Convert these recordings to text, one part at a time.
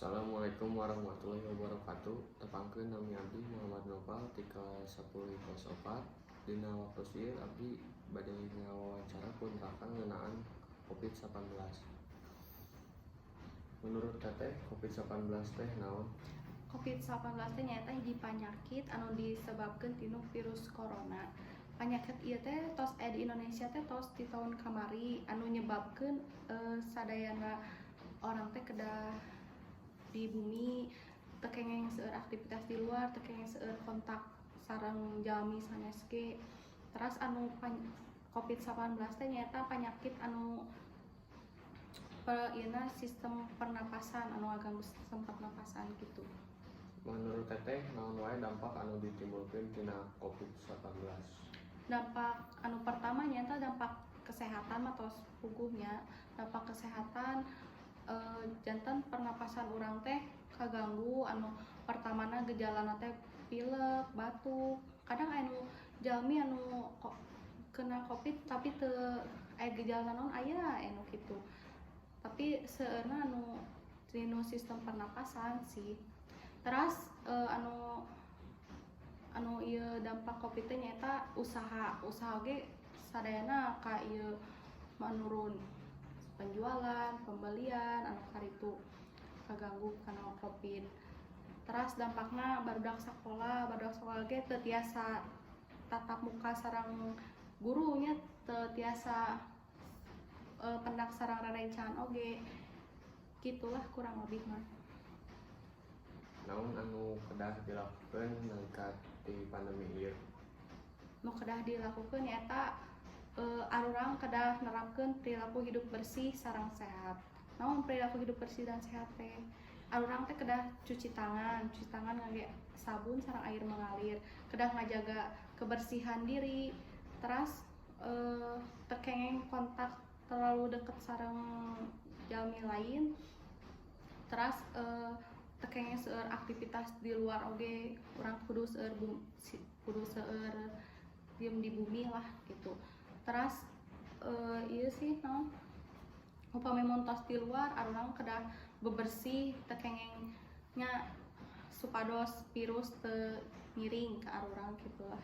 Assalamualaikum warahmatullahi wabarakatuh. Tepangkeun, nami abdi Muhammad Nopal ti kelas 10 IPS 4. Dina waktu ieu abdi bade ngawawancara pun rakang ngeunaan Covid-19. Menurut Teteh, Covid-19 teh naon? COVID-19 teh nyaeta hiji panyakit anu disebabkeun tina virus corona. Panyakit ieu teh tos aya di Indonesia teh tos di tahun kamari, anu nyebabkeun sadayana orang teh kedah di bumi, teu kenging seueur aktivitas di luar, teu kenging seueur kontak sareng jalmi sanes ge. Teras anu COVID-19 teh nyaeta penyakit anu ieuna sistem pernapasan, anu ngaganggu sistem pernapasan gitu. Menurut Teteh, naon wae dampak anu ditimbulkeun tina Covid-19? Dampak anu pertama nyaeta dampak kesehatan atau puguhnya dampak kesehatan, janten pernapasan urang teh kaganggu. Anu pertamana gejalana teh pilek, batuk. Kadang anu jalmi anu kok kena Covid tapi teu aya gejala naon, aya anu kitu, tapi seueurna anu tina sistem pernapasan sih. Teras anu anu ieu dampak Covid teh nyaeta usaha usaha ge sadayana ka ieu menurun, penjualan, pembelian anu karitu kaganggu karena Covid. Teras dampakna barudak sekolah ge teu tiasa tatap muka sareng gurunya, teu tiasa pendak sareng rerencangan oge, gitulah kurang lebih mah. Naon anu kedah dilakukeun nalika di pandemi ieu? Nu kedah dilakukan nyaeta arurang kedah nerapkeun perilaku hidup bersih sareng sehat. Naon perilaku hidup bersih dan sehat teh? Arurang teh kedah cuci tangan ngangge sabun sareng air mengalir, kedah ngajaga kebersihan diri, terus teu kenging kontak terlalu deket sareng jalmi lain, terus teu kenging seueur aktivitas di luar oge, urang kudu seueur kudu seueur diem di bumi lah gitu. Terus iya sih, naon, upami mun tos di luar, arurang kedah bebersih, teu kenging nya, supados virus teu ngiring ke arurang gitulah.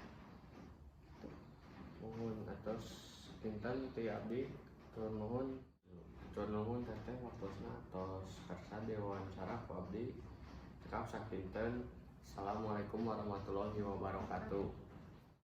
Muhun, atos kinten ti abdi. Hatur nuhun. Hatur nuhun, Teteh, waktosna tos kersa diwawancara ku abdi. Cekap sakinten. Assalamualaikum warahmatullahi wabarakatuh.